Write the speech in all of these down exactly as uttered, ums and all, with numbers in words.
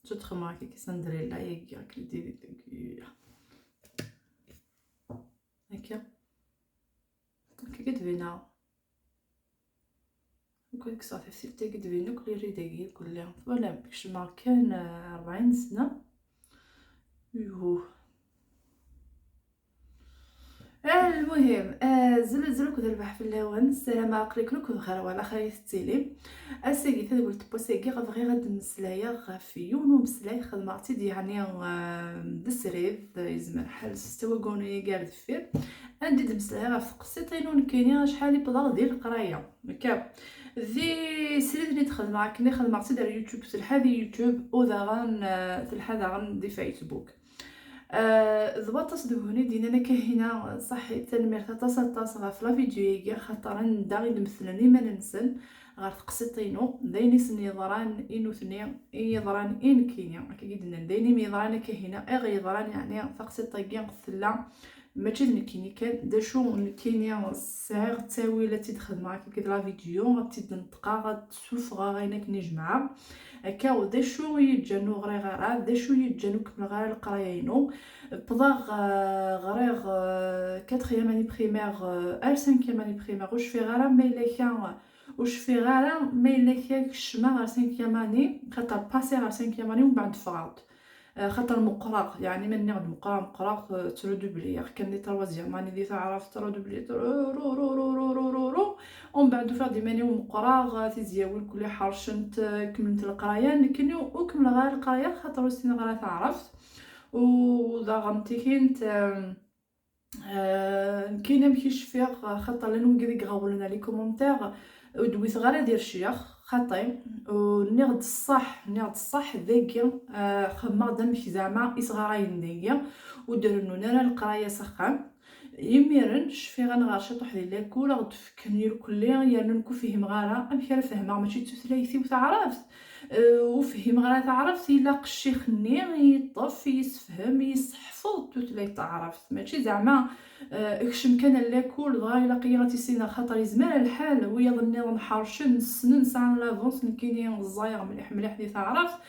Ǧǧet xemra kiki Cinderella, yagi, kiki, kiki. Akka. Akka i d-bina. Akka i kkseɣ taftilt-agi d-bina akk les rides-agi kulli. Voilà, kecmeɣ kan, euh, rebɛin sna. Yuhu. Almuhim, euh, zlu zlu akked rrbeḥ fell-awen. Ssarameɣ aql-iken akk bxir, wala xir i tettilim. Ass-agi, tadwilt n wass-agi, bɣiɣ ad d-mmeslayeɣ ɣef yiwen umeslay xedmeɣ-t-id, yeɛni, euh, d srid, yezmer lḥal setta wagunu-agi ar deffir, anda i d-mmeslayeɣ ɣef tqessiṭ-inu nekkini acḥal i wwḍeɣ di leqraya. Akka, di srid-nni d-xedmeɣ akken i xedmeɣ-tt-id ar YouTube, telḥa di YouTube, u daɣen, euh, telḥa daɣen di Facebook. Euh, d waṭas deg-wen i d-yennan akka Kahina, ṣaḥit, tanemmirt aṭas aṭas ɣef la vidéo-agi, axaṭer anda i d-metlen iman-nsen ɣer teqsiṭ-inu, d ayen i sen-yeḍran i nutni, i yeḍran i nekkini, akka i d-nnan, d ayen i m-yeḍran a Kahina, i ɣ-yeḍran, yeɛni taqsiṭ-agi tella mačči d nekkini kan, d acu nekkini sɛiɣ ttawil ad tt-id-xedmeɣ akka deg la vidéo, ad tt-id-neṭqeɣ, ad tt-ssufɣeɣ ayen akken i jemɛeɣ. Akka, d acu i yi-ǧǧan ur ɣriɣ ara, d acu i yi-ǧǧan ur kemmleɣ ara leqraya-inu. Wwḍeɣ, euh, ɣriɣ, euh, quatrième année primaire, euh, ar cinquième année primaire, ur cfiɣ ara ma yella akka, ur cfiɣ ara ma yella akka kecmeɣ ɣer cinquième année, xaṭer passé ɣer cinquième année, umbeɛd ffɣeɣ-d. Euh, xaṭer meqqreɣ, yeɛni ma nniɣ-d meqqreɣ, meqqreɣ, euh, ttrudubliyeɣ kan di troisième année di taɛrabt, ttrudubliyeɣ, tru-, ru-, ru-, umbeɛd ufiɣ-d iman-iw meqqreɣ, euh, tizyawin kulli ḥercent, euh, kemmlent leqraya, nekkini ur kemmleɣ ara leqraya, xaṭer ur ssineɣ ara taɛrabt. U daɣen tikint, euh, Euh, nekkini amek i cfiɣ, xaṭer llan wigad i iɣawlen ar les commentaires, ur d-witeɣ ara di rcyax, xaṭi. U nniɣ-d ṣṣeḥ, nniɣ-d ṣṣeḥ dagi, euh, xemmeɣ-d amek zeɛma isɣarayen dagi ur d-rennun ara leqraya s axxam. Imiren cfiɣ ad nɣer ciṭuḥ di lakul, ad ɣ-d-fken irkelli, yernu nekk ur fhimeɣ ara amek ara fehmeɣ, mačči d tutlayt-iw taɛrabt. Euh, ur fhimeɣ ara taɛrabt, ilaq ccix-nni i yi-ṭṭef, i yi-sefhem, i yi-sseḥfeḍ tutlayt taɛrabt. Mačči zeɛma, euh, kcem kan ar lakul, dɣa ilaq-iyi ad tissineɣ, xaṭer yezmer lḥal wiyaḍ nniḍen ḥercen, ssnen, sɛan l'avance, nekkini ẓẓayeɣ mliḥ mliḥ di taɛrabt.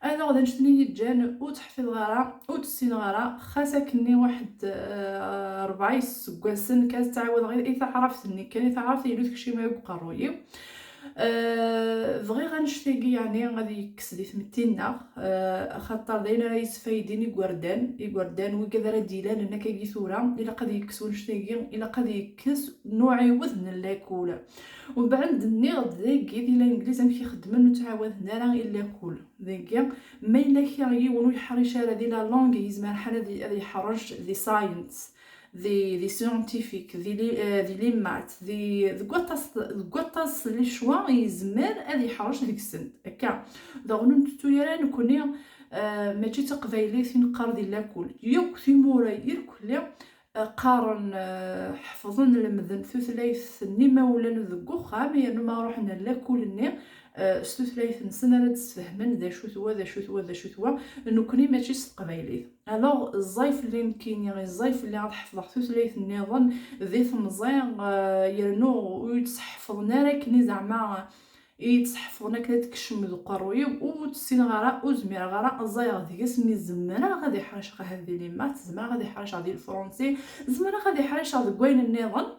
Anaɣ d annect-nni i yi-ǧǧan ur tt-ḥfiḍeɣ ara, ur tt-ssineɣ ara, xas akkenni waḥed, euh, rebɛa iseggasen kan ttɛawadeɣ i, i taɛrabt-nni kan, i taɛrabt yellu tekcim deg uqerruy-iw. Euh, bɣiɣ annect-agi, yeɛni, ad yekkes di tmetti-nneɣ, euh, axaṭer d ayen ara yesfaydin igerdan, igerdan wigad ara d-ilalen akkagi tura, ilaq ad yekkes wannect-agi, ilaq ad yekkes n uɛiwed n lakul. Umbeɛd nniɣ-d dagi di Langliz amek i xeddmen, ur ttɛawaden ara i lakul. Dagi, ma yella kra yiwen ur yeḥric ara di la langue, yezmer ḥal ad y-, ad yeḥrec di science, di, di scientifique, di li-, eh, di les maths, di, deg waṭas, deg waṭas les choix yezmer ad yeḥrec deg-sent. Akka, daɣen ur ntettu ara nekkni, eh, mačči d taqbaylit i neqqar di lakul. Yakk timura irkelli, eh, qqaren, eh, ḥefḍen, lemden tutlayt n yimawlan deg uxxam, yernu ma ruḥen ar lakul-nni, eh, s tutlayt-nsen ara d-sfehmen d acu-t wa, d acu-t wa, d acu-t wa. Nekkni mačči s teqbaylit. Alors, ẓẓay fell-i nekkini, ẓẓay fell-i ad ḥefḍeɣ tutlayt nniḍen di temẓi, eh, yernu ur yi-tt-ḥefḍen ara akken i zeɛma i yi-tt-ḥefḍen akken ad tkecem deg uqerruy-iw, ur tt-ssineɣ ara, ur zmireɣ ara ad ẓẓayeɣ deg-s, mi zemreɣ ad iḥreceɣ ahat di les maths, zemreɣ ad iḥreceɣ di lefransi, zemreɣ ad iḥreceɣ deg wayen nniḍen.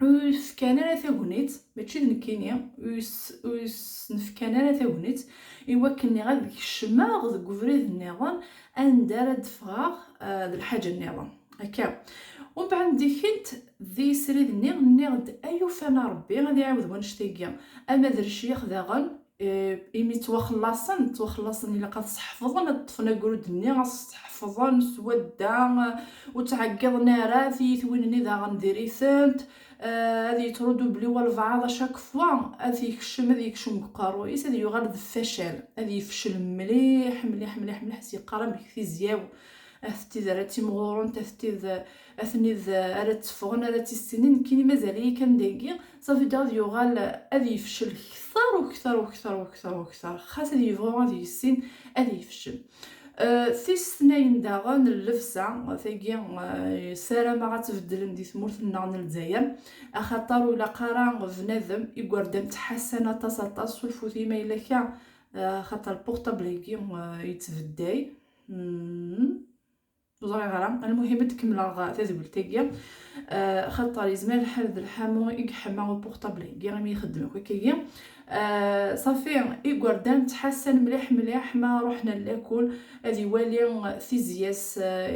Ur yi-fkan ara tagnit, mačči d nekkini, ur yi-s-, ur yi-s-nefkan ara tagnit i wakken ad kecmeɣ deg ubrid nniḍen anda ara d-ffɣeɣ, eh, d lḥaǧa nniḍen. Akka. Umbeɛd dikent di srid-nni, nniɣ-d, ay ufan a Rebbi, ad iɛawed wannect-agi. Ama d lecyax daɣen, eh, imi ttwaxellaṣen, ttwaxellaṣen, ilaq ad seḥfḍen, ad ṭṭfen agrud-nni, ad seḥfḍen s wadda, eh, ur ttɛeggiḍen ara, tiyitwin-nni daɣen diri-tent, eh, ad yettrudu belli walbeɛḍ à chaque fois ad yekcem, ad yekcem deg uqerruy-is, ad yuɣal d facal, ad yefcel mliḥ, mliḥ, mliḥ, mliḥ, s yeqqar amek tizyaw, at tid ara ttimɣurent, at tid, at tid ara tteffɣen, ara ttissinin, nekkini mazal-iyi kan dagi, ça veut dire ad yuɣal ad yefcel kter u kter u kter u kter u kter, xas ad yebɣu ad yissin, ad yefcel. Euh, tis tnayen daɣen n llebsa, tagi, euh, ssarameɣ ad tbeddlem di tmurt-nneɣ n Lezzayer, axaṭer ur ilaq ara bnadem, igerdan ttḥassan aṭas, aṭas, sulfut-iyi ma yella kra, Ah, xaṭer lpurṭabl-agi, ah, yettbedday. Hmm. Ur ẓriɣ ara. Almuhim, ad d-kemmleɣ tadwilt-agi. Ah, xaṭer yezmer lḥal d lḥamu i yeḥma upurṭabl-agi, imi ixeddem akk akkagi. Ah, ṣafi, igerdan ttḥassan mliḥ mliḥ ma ruḥen ar lakul, ad iwali tizya-s, ah,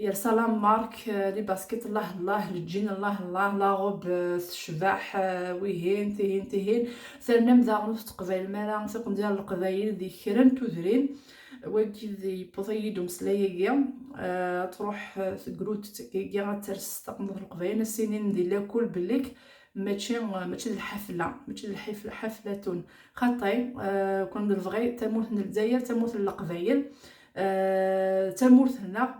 yersa la marque, ah, les baskets, Allah Allah, le jean, Allah Allah, la robe, ah, tecbeḥ, ah, wihin, tihin, tihin. Ternam daɣen ur tettqabalem ara tiqendyar n Leqbayel di kra n tudrin. Wagi d yewweḍ-iyi-d umeslay-agi, ah, ad truḥ, ah, tegrut akkagi, ad ters taqendurt n Leqbayel, ad s-inin di lakul bellik mačči, mačči d lḥafla, mačči d lḥif-, ḥaflatun. Xaṭi, ah, kun d lebɣi, tamurt n Lezzayer, tamurt n Leqbayel, ah, tamurt-nneɣ,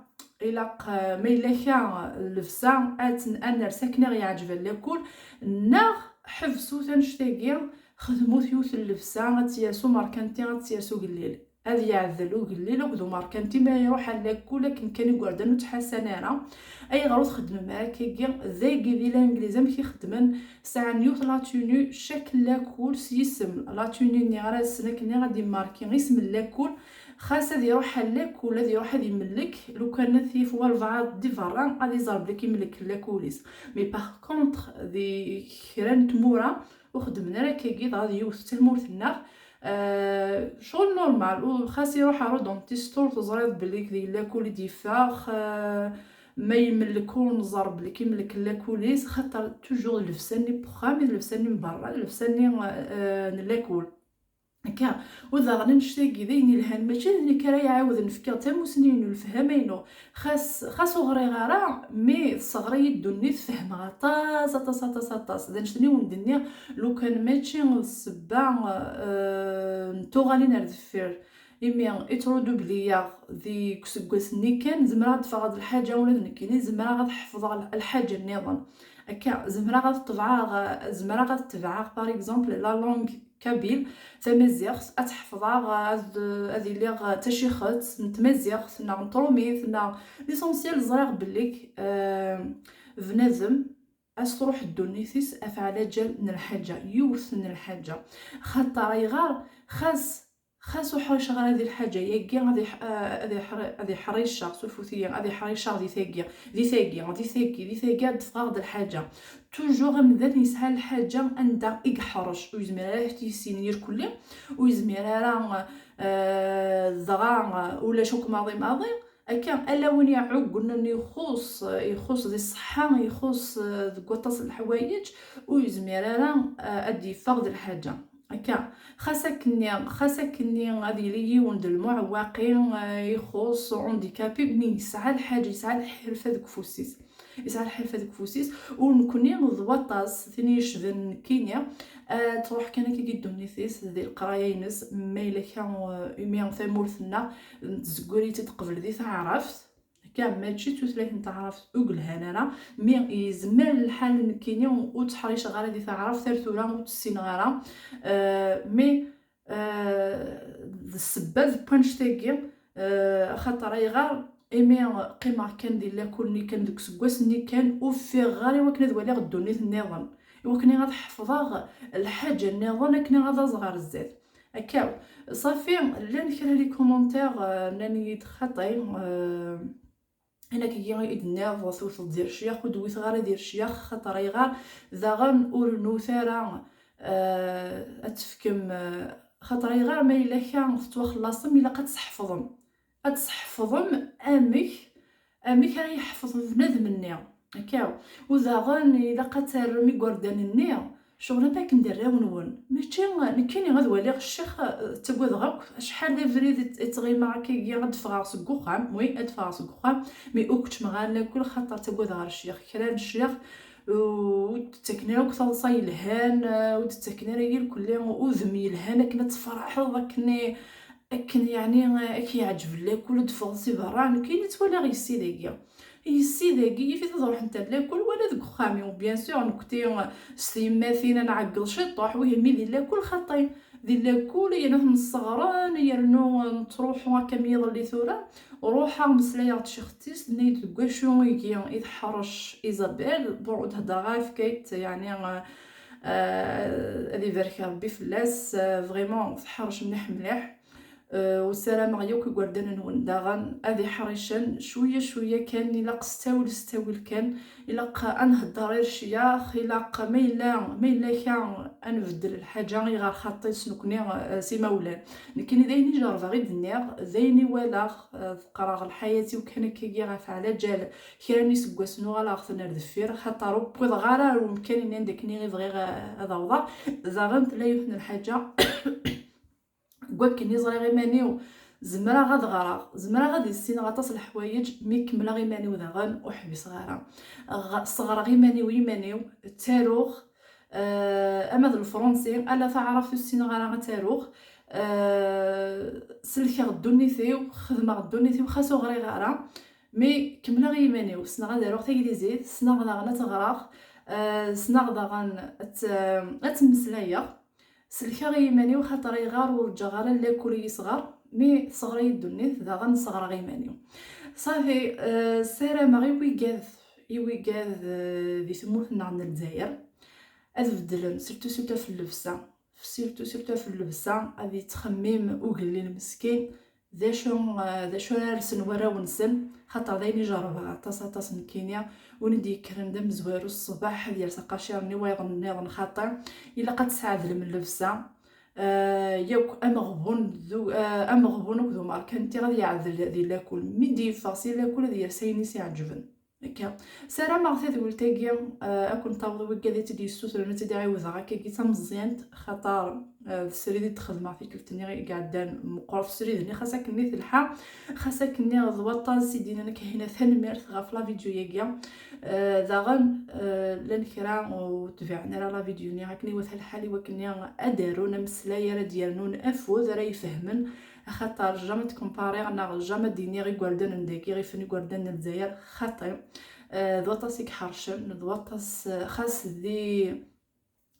ilaq, ah, ma yella kra llebsa, ad ten-, ad ners akken i ɣ-yeɛǧeb lakul, neɣ ḥebsut annect-agi, xedmut yiwet n llebsa, ad tt-yers umerkanti, ad tt-yers ugellil. Ad yeɛdel ugellil akked umerkanti ma iruḥ ar lakul akken kan igerdan ur ttḥassan ara. Ayɣer ur txeddmem ara akkagi? Dagi di Langliz amek i xeddmen? Sɛan yiwet la tenue, chaque lakul s yisem. La tenue-nni ara assen akken ad d-immarki isem n lakul. Xas ad iruḥ ar lakul, ad iruḥ ad imellek, lukan ad t-yaf walbeɛḍ di berra, ad iẓer belli imellek lakul-is. Mais par contre, di kra n tmura, ur xeddmen ara akkagi, dɣa d yiwet d tamurt-nneɣ. Ah, ccɣel normal, u xas iruḥ ɣer udentist ur teẓriḍ belli di lakul i d-yeffeɣ, ah, ma imellek ur nẓer belli imellek lakul-is, xaṭer toujours d llebsa-nni n wexxam, i d llebsa-nni n berra, d llebsa-nni, ah, n lakul. Akka, u daɣen annect-agi d ayen yelhan, mačči d nekk ara iɛawden, fkiɣ tamusni-inu, lefhama-inu. Xas, xas ur ɣriɣ ara, mi tesseɣra-yi ddunit, fehmeɣ aṭas, aṭas, aṭas, aṭas. D annect-nni wen-d-nniɣ, lukan mačči d ssebba, eh, n tuɣalin ar deffir, imi i trudubliyaɣ deg useggas-nni kan, zemreɣ ad d-ffɣeɣ d lḥaǧa ula d nekkini, zemreɣ ad ḥefḍeɣ l-, lḥaǧa nniḍen. Akka, zemreɣ ad ṭebɛeɣ, zemreɣ ad tebɛeɣ, par exemple, la langue kabyle, tamaziɣt, ad tt-ḥefḍeɣ, ad, ad iliɣ d tacixet n tmaziɣt, neɣ n trumit, neɣ l'essentiel ẓriɣ belli, eh, bnadem ad s-truḥ ddunit-is ɣef ɛlaǧal n lḥaǧa, yiwet n lḥaǧa. Xaṭer ayɣer? Xas, xas ur ḥriceɣ ara di lḥaǧa-yagi, ad iḥ-, ad iḥri-, ad iḥriceɣ, sufut-iyi, ad iḥriceɣ di tagi, di tagi, di tagi, di tagi, ad d-ffɣeɣ d lḥaǧa. Toujours amdan yesɛa lḥaǧa anda i yeḥrec, ur yezmir ara ad t-yessin irkelli, ur yezmir ara, eh, dɣa, eh, ulac akk maḍi maḍi. Akka, ala win iɛuggnen ixuṣ, ixuṣ di ṣṣeḥḥa, ixuṣ, eh, deg waṭas n leḥwayeǧ, ur yezmir ara, eh, ad d-yeffeɣ d lḥaǧa. Akka, xas akkenni, xas akkenni ad yili yiwen d lmuɛewwaqi, eh, ixuṣ, handicapé, mi yesɛa lḥaǧa, yesɛa lḥirfa deg ufus-is. Yesɛa lḥirfa deg ufus-is, u nekkni d waṭas, tin yecban nekkini, eh, tṛuḥ kan akka i ddunit-is, di leqraya-ines, ma yella kra, eh, imi tamurt-nneɣ tzegger-itt-id qbel di taɛrabt, akka mačči d tutlayt n taɛrabt ur yelhan ara, mi yezmer lḥal nekkini ur tteḥriceɣ ara di taɛrabt, ar tura ur tt-ssineɣ ara, eh, mi Eh, d ssebba d wannect-agi, eh, axaṭer ayɣer? Imi qqimeɣ kan di lakul-nni kan, deg useggas-nni kan, ur ffiɣeɣ ara i wakken ad waliɣ ddunit nniḍen, i wakken ad ḥefḍeɣ lḥaǧa nniḍen akken ad aẓeɣ ɣer zdat. Akka, ṣafi, llan kra les commentaires, eh, nnan-iyi-d xaṭi, eh, Ayen akkagi i d-tenniḍ, tewteḍ di lecyax, ur d-wwiteɣ ara di lecyax, xaṭer ayɣer daɣen ur rnut ara, eh, ad tefkem, eh, xaṭer ayɣer ma yella kra tettwaxellasem, ilaq ad tseḥfḍem. Ad tseḥfḍem amek, amek ara yeḥfeḍ bnadem-nni. Akka, u daɣen ilaq ad terrem igerdan-nni, ccɣel am akken d arraw-nwen. Mačči nekkini ad waliɣ ccix, eh, ttagadeɣ akk. Acḥal d abrid i, i ttɣimeɣ akkagi, ad d-ffɣeɣ seg uxxam. Oui, ad d-ffɣeɣ seg uxxam. Mi ur keččmeɣ ara lakul, xaṭer ttagadeɣ ar ccix. Kra n ccix, ur d-ttaken ara akk taḍsa yelhan, eh, ur d-ttaken ara irkelli udem yelhan akken ad tferḥeḍ, akken i, akken, yeɛni, eh, ad k-yeɛǧeb lakul, ad d-teffɣeḍ si berra. Nekkini ttwaliɣ yessi dagi. Yessi dagi, yif-it ad ruḥent ar lakul wala deg uxxam-iw. Bien sûr, nekkti, eh, s tyemmatin ad nɛeggeḍ ciṭuḥ, wihin mi di lakul xaṭi. Di lakul, yerna temseɣren, yernu, eh, nettruḥu akka mi iḍelli tura. Ruḥeɣ meslayeɣ d tcixet-is, tenna-yi-d deg wacu igi i teḥrec Isabelle. Bon, ur d-heddreɣ ara ɣef Kate, yeɛni, eh, Euh, ad ibarek Rebbi fell-as. Euh, vraiment tḥerrec mliḥ mliḥ. Euh, u ssarameɣ yakk igerdan-nwen daɣen ad iḥricen cwiya cwiya kan, ilaq s ttawil s ttawil kan. Ilaq ad nhedder i lecyax, ilaq ma yella, ma yella kra ad nbeddel lḥaǧa i ɣer xaṭi s nekni, euh, s imawlan. Nekkini d ayen i jerbeɣ i d-nniɣ, d ayen i walaɣ, euh, qqreɣ lḥayat-iw kan akkagi ɣef ɛlaǧal kra n yiseggasen uɣaleɣ-ten ar deffir, xaṭer ur wwiḍeɣ ara ar umkan-nni anda akken i bɣiɣ, eh, ad awḍeɣ. Daɣen tella yiwet n lḥaǧa, deg wakken i ẓriɣ iman-iw, zemreɣ ad ɣreɣ, zemreɣ ad issineɣ aṭas n leḥwayeǧ, mi kemmleɣ iman-iw daɣen ur ḥbiseɣ ara. Ɣ-, sseɣreɣ iman-iw, iman-iw, ttaruɣ, eh, ama d lefransi, ala taɛrabt ur ssineɣ ara ad ttaruɣ. Eh, selkeɣ ddunit-iw, xedmeɣ ddunit-iw, xas ur ɣriɣ ara. Mi kemmleɣ i yiman-iw, ssneɣ ad aruɣ taglizit, ssneɣ daɣen ad ɣreɣ, eh, ssneɣ daɣen ad, ad ttmeslayeɣ. Selkeɣ i yiman-iw, xaṭer ayɣer ur ǧǧeɣ ara lakul i yisɣar, mi tesɣer-iyi ddunit, daɣen sɣreɣ iman-iw. Ṣafi, eh, ssarameɣ i wigad, i wigad, eh, di tmurt-nneɣ n Lezzayer, ad beddlen, surtout, surtout ɣef llebsa. Surtout, surtout ɣef llebsa, ad yettxemmim ugellil meskin d acu, eh, d acu ara rsen warraw-nsen, xaṭer d ayen i jerbeɣ aṭas, aṭas nekkini. Win i d-yekkren d amezwaru ṣṣbeḥ, ad yers aqacir-nni, wayeḍ nniḍen, xaṭi, ilaq ad tesɛedlem llebsa. Eh, yakk ameɣbun d u-, eh, ameɣbun akked umerkanti ad yeɛdel di lakul. Mi d-yeffeɣ si lakul ad yers ayen i s-iɛeǧben. Akka. Sarameɣ tadwilt-agi, eh, ad kent-taweḍ i wigad i tt-id-yessutren, ad tt-id-ɛiwdeɣ akkagi d tameẓẓyant, xaṭer, eh, d srid i d-xedmeɣ tikkelt-nni i iɛeddan, meqqret srid-nni, xas akken-nni telḥa, xas akken-nni d waṭas i d-yennan akka hina tanemmirt ɣef la vidéo-agi. Eh, daɣen, eh, llan kra ur tbiɛen ara la vidéo-nni, akken iwata lḥal i wakken-nni ad d-arun ameslay ara d-yernun afud, ara ifehmen, axaṭer jamais ad tkumpariɣ neɣ jamais ad d-iniɣ igerdan n dagi ɣifen igerdan n Lezzayer, xaṭi. Eh, d waṭas i iḥercen, d waṭas, eh, xas di,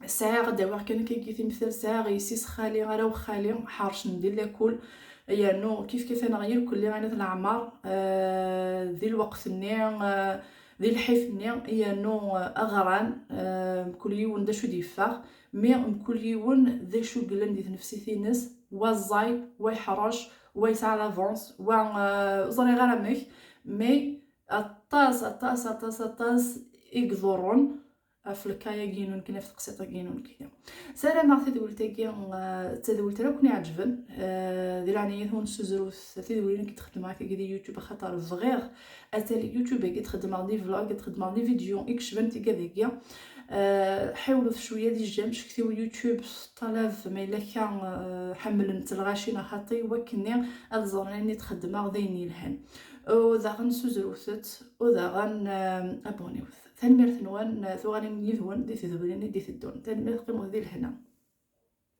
sɛiɣ ad d-awiɣ kan akkagi timtal, sɛiɣ yessi-s xali, arraw xali, ḥercen di lakul, yernu kif kif aneɣ irkelli ayen at leɛmer, eh, di lweqt-nni, eh, di lḥif-nni, yernu, eh, aɣran, eh, mkul yiwen d acu d-yeffeɣ, mi mkul yiwen d acu yellan di tnefsit-ines, wa ẓẓay, wa yeḥrec, wa yesɛa l'avance, wa, eh, ur ẓriɣ ara amek, mais aṭas, aṭas, aṭas, aṭas i iḍurren ɣef lkay-agi-inu nekkini, ɣef teqsiṭ-agi-inu nekkini. Sarameɣ tadwilt-agi, eh, d tadwilt ara ken-iɛeǧben, eh, di leɛnaya-twen suzrut tidwilin i d-xeddmeɣ akkagi di YouTube, axaṭer bɣiɣ ad tali YouTube-agi d-xeddmeɣ di vlog, d-xeddmeɣ di vidéo i yecban tigad-agi. Eh, ḥiwlet cwiya di j'aime, cektiw YouTube s ṭṭalab ma yella akka, eh, ḥemmlen-tt lɣaci neɣ xaṭi, wakken-nni ad ẓren ayen i d-xeddmeɣ d ayen yelhan. U daɣen suzrut-tt, u daɣen, eh, abonniwet. Tanemmirt-nwen, eh, tuɣalin yid-wen di tedwilin i d-iteddun. Tanemmirt, qqimet di lehna.